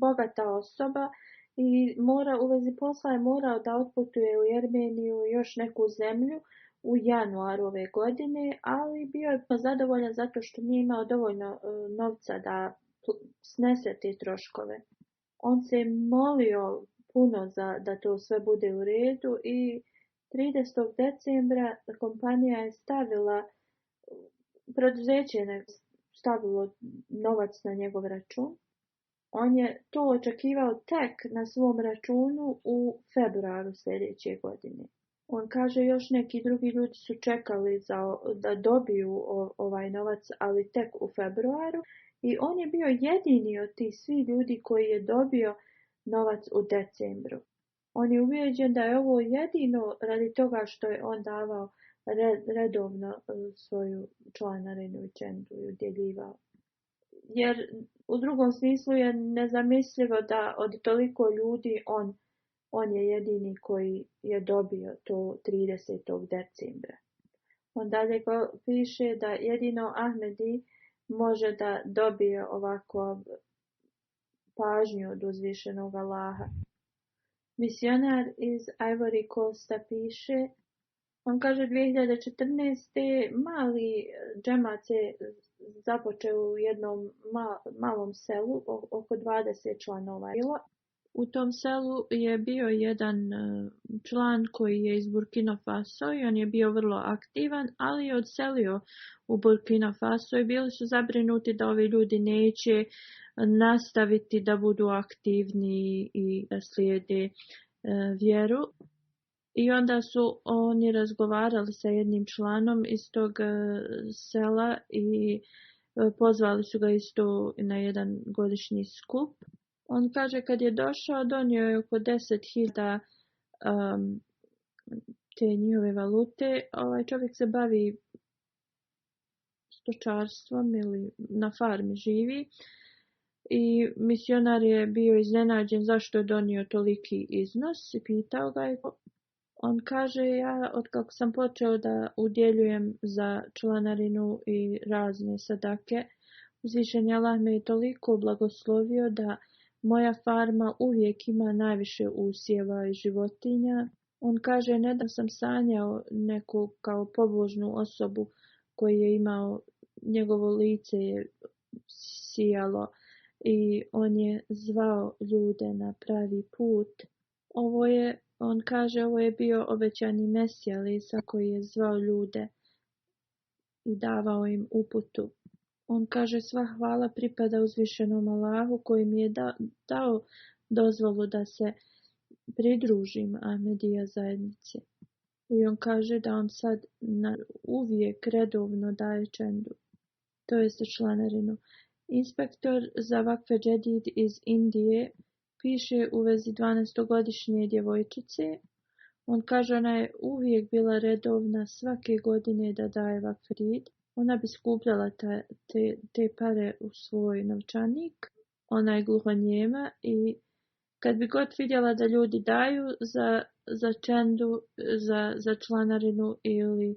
bogata osoba i u vezi posla je morao da otputuje u Jermeniju i još neku zemlju u januaru ove godine, ali bio je zadovoljan zato što nije imao dovoljno novca da snese te troškove. On se molio puno da to sve bude u redu i 30. decembra kompanija je stavilo novac na njegov račun. On je to očekivao tek na svom računu u februaru sljedeće godine. On kaže još neki drugi ljudi su čekali da dobiju ovaj novac, ali tek u februaru. I on je bio jedini od tih svih ljudi koji je dobio novac u decembru. On je ubijeđen da je ovo jedino radi toga što je on davao redovno svoju članarinu i čendu i udjeljivao. Jer u drugom smislu je nezamislivo da od toliko ljudi on je jedini koji je dobio to 30. decembra. On dalje piše da jedino Ahmedi može da dobije ovako pažnju od uzvišenog Allaha. Misionar iz Ivory Coasta piše, on kaže 2014. mali džemat se započeo u jednom malom selu, oko 20 članova bilo. U tom selu je bio jedan član koji je iz Burkina Faso i on je bio vrlo aktivan, ali je odselio u Burkina Faso i bili su zabrinuti da ovi ljudi neće nastaviti da budu aktivni i da slijede vjeru. I onda su oni razgovarali sa jednim članom iz tog sela i pozvali su ga isto na jedan godišnji skup. On kaže kad je došao, donio je oko 10.000 te njihove valute. Ovaj čovjek se bavi stočarstvom ili na farmi živi. I misionar je bio iznenađen zašto je donio toliki iznos i pitao ga je. On kaže, ja od kako sam počeo da udjeljujem za članarinu i razne sadake, uzvišeni Allah me je toliko blagoslovio da moja farma uvijek ima najviše usjeva i životinja. On kaže, nedavno sam sanjao neku kao pobožnu osobu koji je imao, njegovo lice je sijalo i on je zvao ljude na pravi put. On kaže, ovo je bio obećani Mesija Isa koji je zvao ljude i davao im uputu. On kaže, sva hvala pripada uzvišenom Allahu koji mi je dao dozvolu da se pridružim Ahmedija zajednici. I on kaže da on sad uvijek redovno daje čendu, to jeste članarinu. Inspektor za Vakfe Džedid iz Indije piše u vezi 12-godišnje djevojčice. On kaže, ona je uvijek bila redovna svake godine da daje Vakfe Džedid. Ona bi skupljala te pare u svoj novčanik. Ona je gluhonijema i kad bi god vidjela da ljudi daju za čendu, za članarinu ili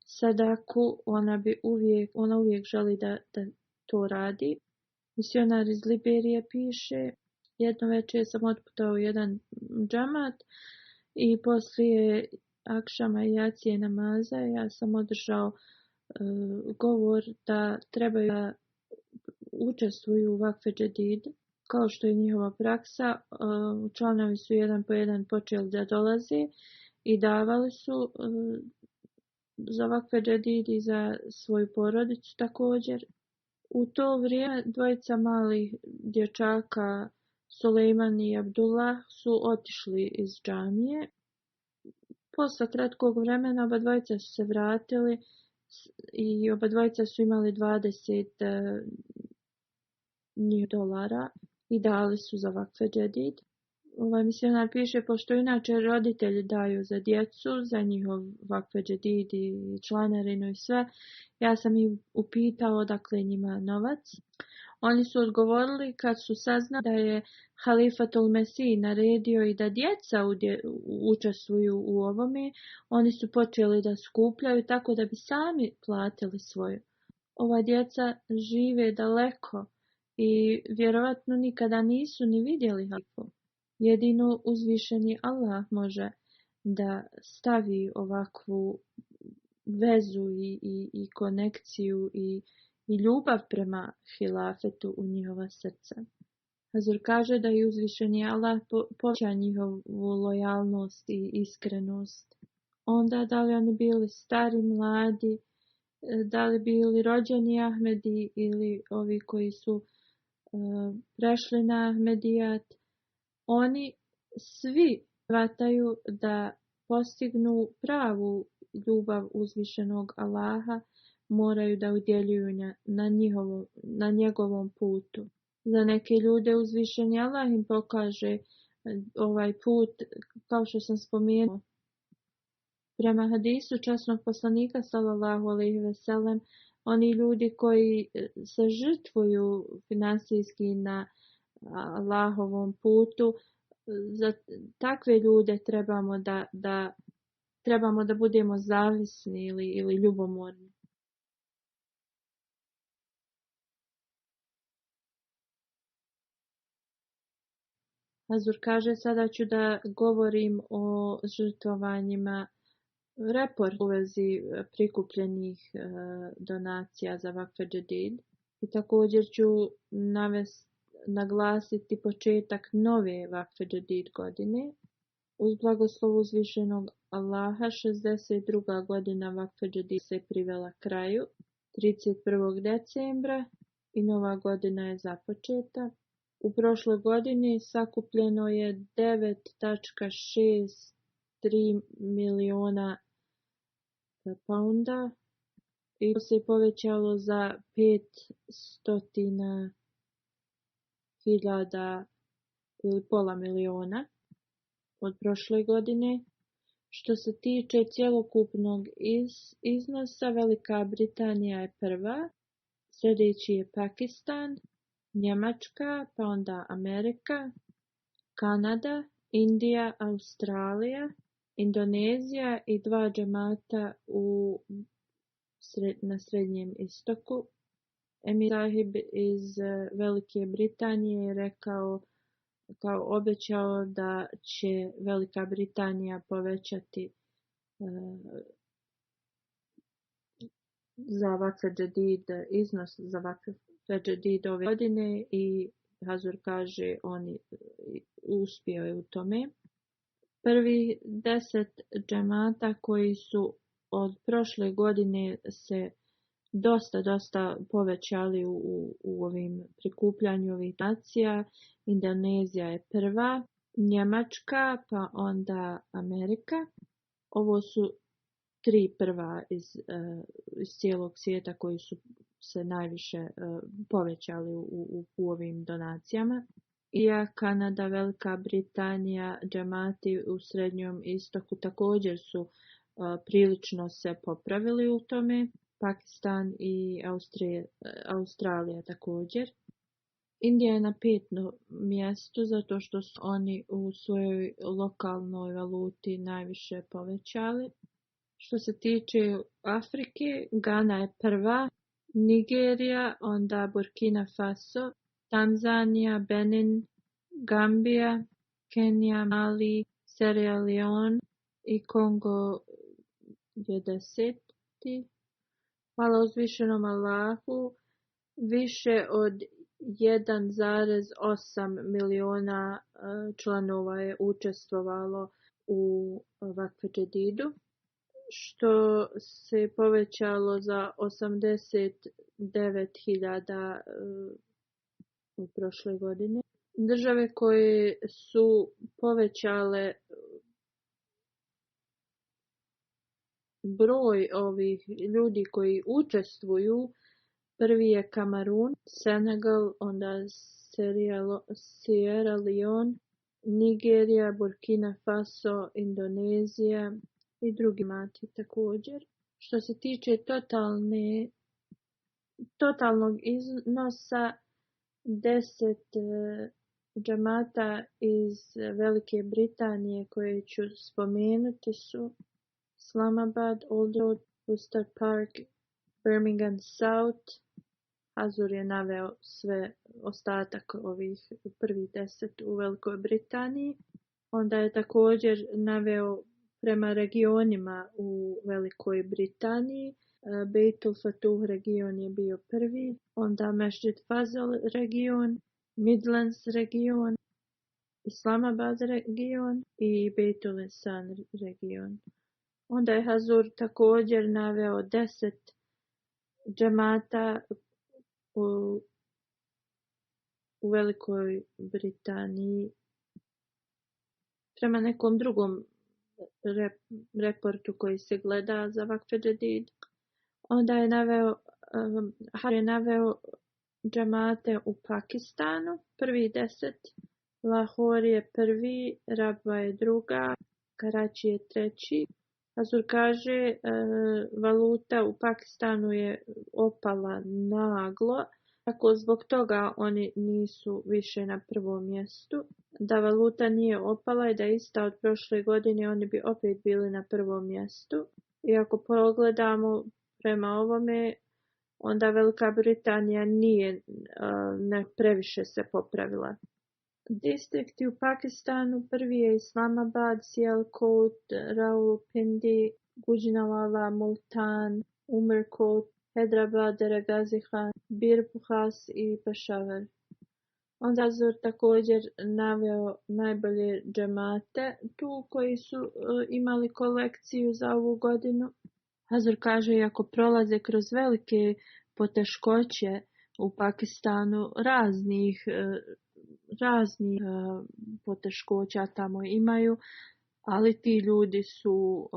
sadaku, ona uvijek želi da to radi. Misionar iz Liberije piše, jedno večer sam otputao jedan džamat i poslije akšama i jacije namaza ja sam održao govor da trebaju da učestvuju u Vakfe Džedid. Kao što je njihova praksa, članovi su jedan po jedan počeli da dolaze i davali su za Vakfe Džedid i za svoju porodicu također. U to vrijeme dvojica malih dječaka, Sulejman i Abdullah, su otišli iz džamije. Posle kratkog vremena oba dvojica su se vratili i oba dvojica su imali 20 $. I dali su za Vakfe Džedid. Ovaj misionar piše, pošto inače roditelji daju za djecu, za njihov Vakfe Džedid i članarinu i sve, ja sam ih upitao odakle njima novac. Oni su odgovorili kad su saznali da je Halifatul Mesih naredio i da djeca učestvuju u ovome, oni su počeli da skupljaju tako da bi sami platili svoju. Ova djeca žive daleko i vjerovatno nikada nisu ni vidjeli halifu. Jedino uzvišeni Allah može da stavi ovakvu vezu i konekciju i ljubav prema hilafetu u njihova srca. Hazur kaže da je uzvišeni Allah poveća njihovu lojalnost i iskrenost. Onda da li oni bili stari, mladi, da li bili rođeni Ahmedi ili ovi koji su prešli na Ahmedijat, oni svi shvataju da postignu pravu ljubav uzvišenog Allaha, moraju da udjeljuju na njegovom putu. Za neke ljude uzvišeni Allah im pokaže ovaj put, kao što sam spomenuo. Prema hadisu časnog poslanika sallallahu alejhi ve sellem, oni ljudi koji se žrtvuju finansijski na Allahovom putu, za takve ljude trebamo da budemo zavisni ili ljubomorni. Hazur kaže, sada ću da govorim o žrtvovanjima, report u vezi prikupljenih donacija za Vakfe Džedid. I također ću naglasiti početak nove Vakfe Džedid godine. Uz blagoslov uzvišenog Allaha, 62. godina Vakfe Džedid se privela kraju 31. decembra i nova godina je započeta. U prošloj godini sakupljeno je 9,63 miliona pounda i to se povećalo za 500.000 ili pola miliona od prošle godine. Što se tiče cjelokupnog iznosa, Velika Britanija je prva, sljedeći je Pakistan, Njemačka, pa onda Amerika, Kanada, Indija, Australija, Indonezija i 2 džemata na Srednjem istoku. Emir Sahib iz Velike Britanije je obećao da će Velika Britanija povećati za Vakfe Džedid iznos za Vakfe Džedid ove godine i Hazur kaže on uspio je u tome. Prvih 10 džemata koji su od prošle godine se dosta povećali u ovim prikupljanju ovih donacija. Indonezija je prva, Njemačka, pa onda Amerika. Ovo su 3 prva iz cijelog svijeta koji su se najviše povećali u ovim donacijama. Kanada, Velika Britanija, džemati u Srednjem istoku također su prilično se popravili u tome. Pakistan i Australija također. Indija je na 5. mjestu zato što su oni u svojoj lokalnoj valuti najviše povećali. Što se tiče Afrike, Gana je prva, Nigerija, onda Burkina Faso, Tanzanija, Benin, Gambija, Kenija, Mali, Sierra Leone i Kongo je 10. Hvala uzvišenom Allahu, više od 1,8 miliona članova je učestvovalo u Vakfe Džedidu, što se povećalo za 89.000 u prošle godine. Države koje su povećale broj ovih ljudi koji učestvuju, prvi je Kamerun, Senegal, onda Sierra Leone, Nigerija, Burkina Faso, Indonezija i drugi mati također. Što se tiče totalnog iznosa, 10 džamata iz Velike Britanije koje ću spomenuti su Islamabad, Old Road, Worcester Park, Birmingham South. Hazur je naveo sve ostatak ovih prvih 10 u Velikoj Britaniji. Onda je također naveo prema regionima u Velikoj Britaniji. Beitul Fatuh region je bio prvi, onda Masjid Fazl region, Midlands region, Islamabad region i Beitul Ihsan region. Onda je Hazur također naveo 10 džemata u Velikoj Britaniji. Prema nekom drugom reportu koji se gleda za Vakfe Džedid, onda je naveo džemate u Pakistanu, prvi 10, Lahore je prvi, Rabwa je druga, Karači je treći. Hazur kaže, valuta u Pakistanu je opala naglo, tako zbog toga oni nisu više na prvom mjestu. Da valuta nije opala i da je ista od prošle godine, oni bi opet bili na prvom mjestu. I ako pogledamo prema ovome, onda Velika Britanija nije previše se popravila. Distrikti u Pakistanu, prvi je Islamabad, Sialkot, Rawalpindi, Gujranwala, Multan, Umerkot, Hyderabad, Ghazi Khan, Birbukhas i Peshawar. Onda Hazur također naveo najbolje džemate tu koji su imali kolekciju za ovu godinu. Hazur kaže, iako prolaze kroz velike poteškoće u Pakistanu, raznih poteškoća tamo imaju, ali ti ljudi su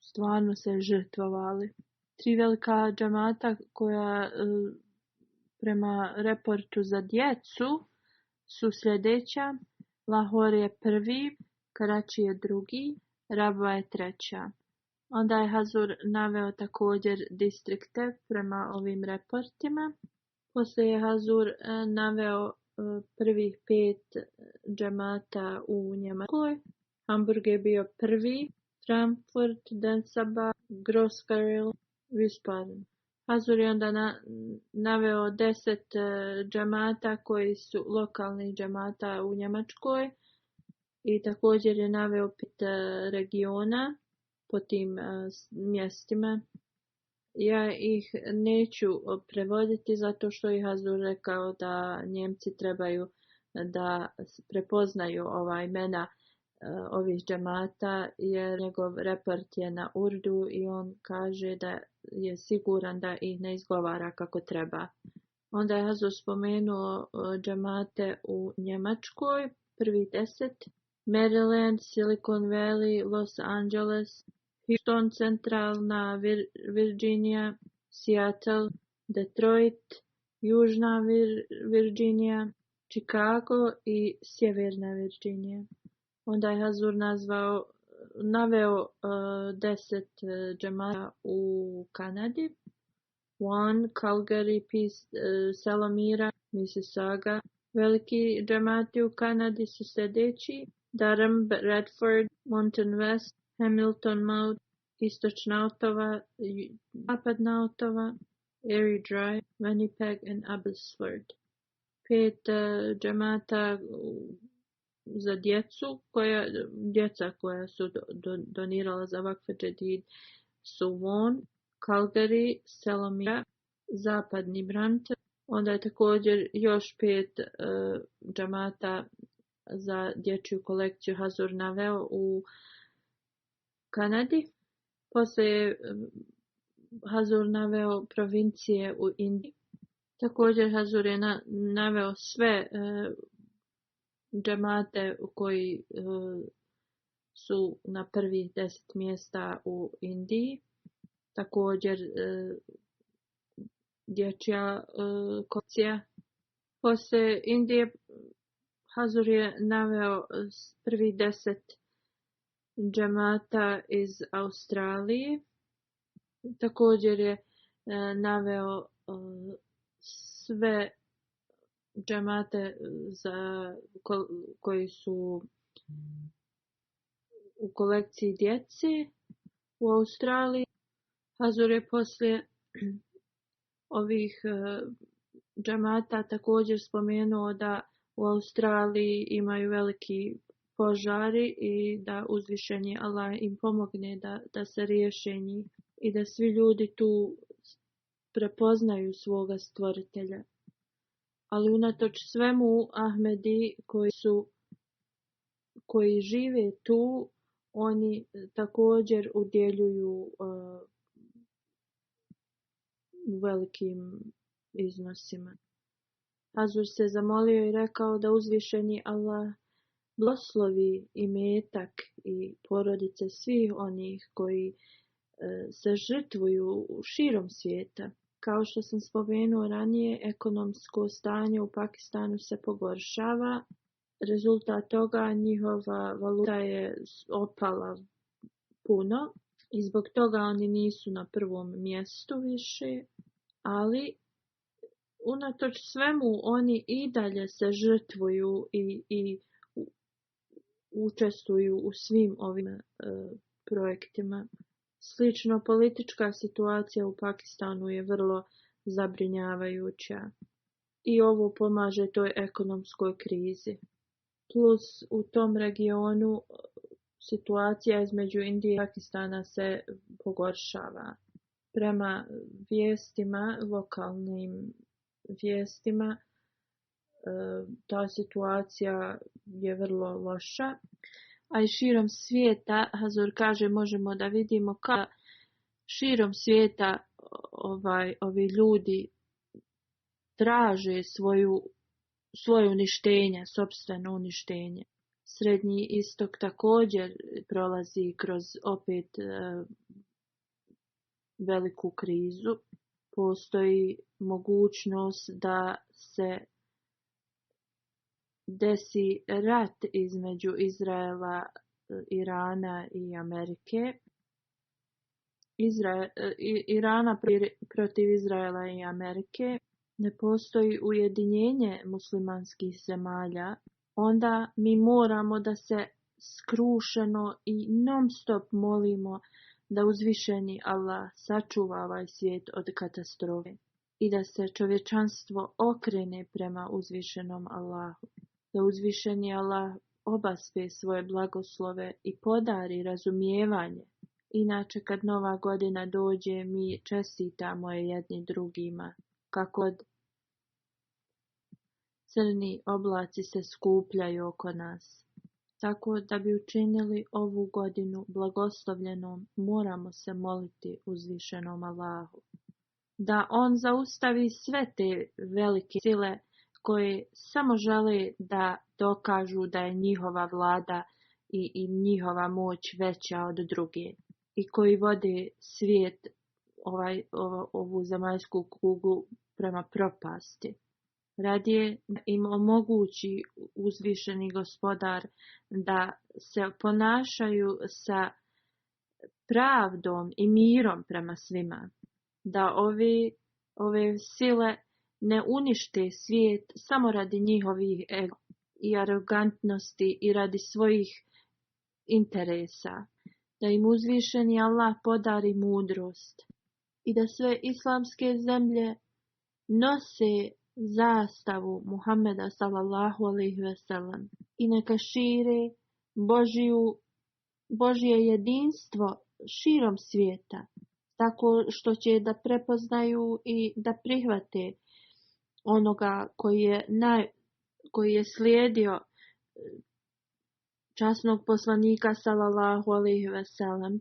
stvarno se žrtvovali. 3 velika džamata koja prema reportu za djecu su sljedeća: Lahore je prvi, Karači je drugi, Rabwa je treća. Onda je Hazur naveo također distrikte prema ovim reportima. Poslije je Hazur naveo prvih 5 džamata u Njemačkoj. Hamburg je bio prvi, Frankfurt, Densaba, Groß-Karel, Wiesbaden. Hazur je onda naveo 10 džamata koji su lokalni džamata u Njemačkoj i također je naveo 5 regiona po tim mjestima. Ja ih neću prevoditi zato što je Hazur rekao da Njemci trebaju da prepoznaju ova imena ovih džemata, jer njegov report je na urdu i on kaže da je siguran da ih ne izgovara kako treba. Onda je Hazur spomenuo džemate u Njemačkoj, prvi 10, Maryland, Silicon Valley, Los Angeles, Houston, centralna Virginia, Seattle, Detroit, južna Virginia, Chicago i sjeverna Virginia. Onda je Hazur naveo 10 džemata u Kanadi. One, Calgary, Salomira, Mississauga. Veliki džemati u Kanadi su sljedeći: Durham, Radford, Mountain West, Hamilton Mount, Istočna Ottawa, Zapadna Ottawa, Erie Drive, Winnipeg and Abbotsford. 5 džemata za djeca koja su donirala za Vakf Džedid su Vaughan, Calgary, Salomira, Zapadni Brampton. Onda je također još 5 džemata za dječju kolekciju Hazur naveo u Kanadi. Poslije je Hazur naveo provincije u Indiji. Također Hazur je naveo sve džemate koji su na prvih 10 mjesta u Indiji. Također dječja kolekcija. Poslije Indije Hazur je naveo prvih 10 džemata iz Australije. Također je naveo sve džemate koji su u kolekciji djece u Australiji. Hazur je poslije ovih džemata također spomenuo da u Australiji imaju veliki požari i da uzvišeni Allah im pomogne da se riješe njih i da svi ljudi tu prepoznaju svoga stvoritelja. Ali unatoč svemu Ahmedi koji žive tu, oni također udjeljuju u velikim iznosima. Hazur se zamolio i rekao da uzvišeni Allah blagoslovi imetak i porodice svih onih koji se žrtvuju širom svijeta. Kao što sam spomenuo ranije, ekonomsko stanje u Pakistanu se pogoršava. Rezultat toga njihova valuta je opala puno i zbog toga oni nisu na prvom mjestu više, ali unatoč svemu oni i dalje se žrtvuju i učestvuju u svim ovim projektima. Slično, politička situacija u Pakistanu je vrlo zabrinjavajuća i ovo pomaže toj ekonomskoj krizi. Plus u tom regionu situacija između Indije i Pakistana se pogoršava. Prema vijestima, lokalnim vijestima, ta situacija je vrlo loša. A i širom svijeta, Hazur kaže, možemo da vidimo kako širom svijeta ovi ljudi traže svoje uništenje, sopstveno uništenje. Srednji istok također prolazi kroz opet veliku krizu. Postoji mogućnost da se desi rat između Izraela, Irana i Amerike. Irana protiv Izraela i Amerike. Ne postoji ujedinjenje muslimanskih zemalja. Onda mi moramo da se skrušeno i non stop molimo da uzvišeni Allah sačuva ovaj svijet od katastrofe i da se čovječanstvo okrene prema uzvišenom Allahu. Da uzvišeni Allah obaspe svoje blagoslove i podari razumijevanje. Inače, kad nova godina dođe, mi čestitamo je jedni drugima, kako crni oblaci se skupljaju oko nas. Tako da bi učinili ovu godinu blagoslovljenom, moramo se moliti uzvišenom Allahu. Da on zaustavi sve te velike sile koje samo žele da dokažu da je njihova vlada i njihova moć veća od druge. I koji vode svijet, ovu zemaljsku kuglu prema propasti. Radije im omogući uzvišeni Gospodar da se ponašaju sa pravdom i mirom prema svima. Da ove sile ne unište svijet samo radi njihovih ego i arogantnosti i radi svojih interesa. Da im uzvišeni Allah podari mudrost i da sve islamske zemlje nose zastavu Muhammeda sallallahu alejhi ve sellem i neka šire Božje jedinstvo širom svijeta, tako što će da prepoznaju i da prihvate onoga koji je slijedio časnog poslanika sallallahu alejhi ve sellem,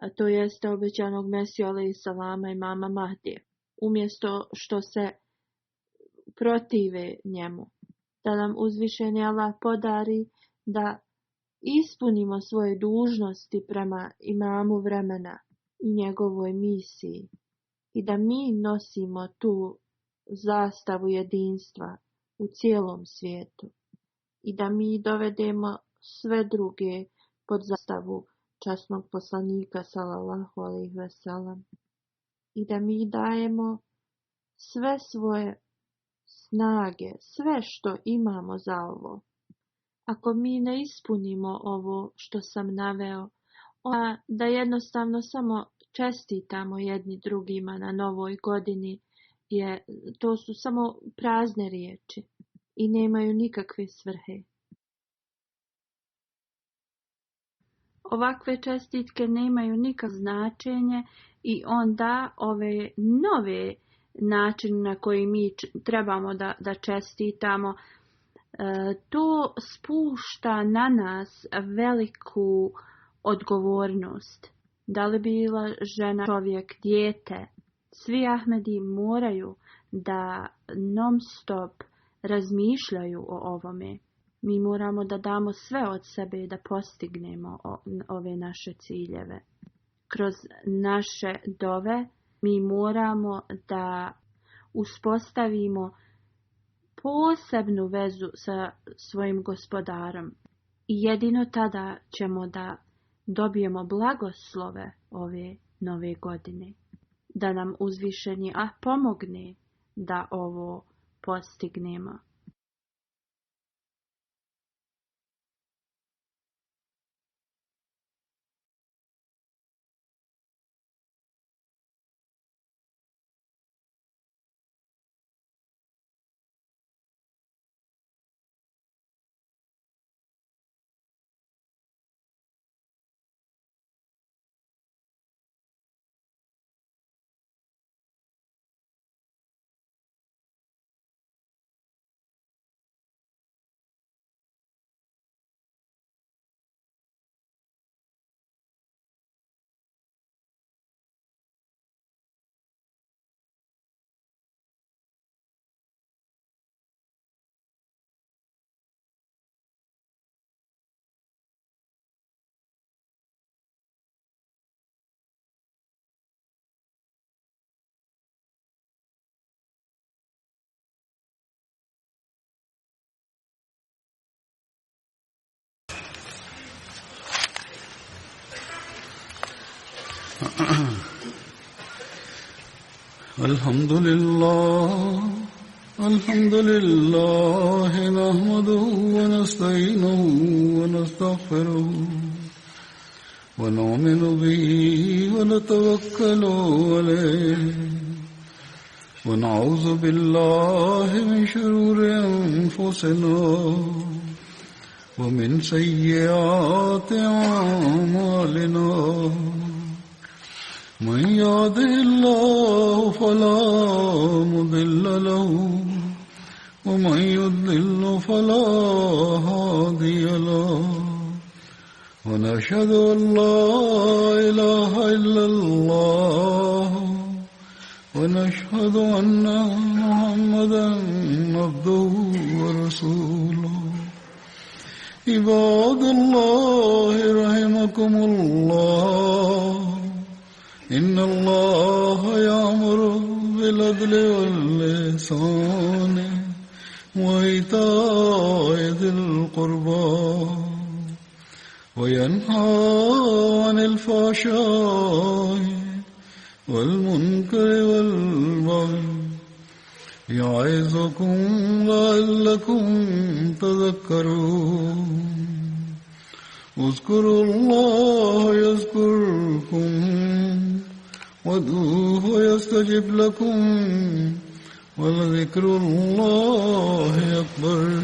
a to jeste obećanog Mesiju alejhi salama i mama Mahdije, umjesto što se protive njemu. Da nam uzvišeni Allah podari da ispunimo svoje dužnosti prema imamu vremena i njegovoj misiji i da mi nosimo tu zastavu jedinstva u cijelom svijetu i da mi dovedemo sve druge pod zastavu časnog poslanika sallallahu alejhi ve sellem i da mi dajemo sve svoje snage, sve što imamo za ovo. Ako mi ne ispunimo ovo što sam naveo, onda da jednostavno samo čestitamo jedni drugima na novoj godini, to su samo prazne riječi i nemaju nikakve svrhe. Ovakve čestitke nemaju nikakvo značenje i onda ove nove načine na koji mi trebamo da čestitamo, to spušta na nas veliku odgovornost. Da li bila žena, čovjek, dijete, svi Ahmedi moraju da non stop razmišljaju o ovome. Mi moramo da damo sve od sebe da postignemo ove naše ciljeve. Kroz naše dove mi moramo da uspostavimo posebnu vezu sa svojim Gospodarom. I jedino tada ćemo da dobijemo blagoslove ove nove godine. Da nam uzvišeni pomogne da ovo postignemo. الحمد لله نحمده ونستعينه ونستغفره ونؤمن به ونتوكل عليه ونعوذ بالله من شرور أنفسنا ومن سيئات أعمالنا من يهده الله فلا مضل له ومن يضلل فلا هادي له ونشهد أن لا إله إلا الله ونشهد أن محمدا عبده ورسوله عباد الله رحمكم الله إن الله يأمر بالعدل والإحسان وإيتاء ذي القربى وينهى عن الفحشاء والمنكر والبغي يعظكم لعلكم تذكرون اذكروا الله يذكركم وادعوه يستجب لكم ولذكر الله أكبر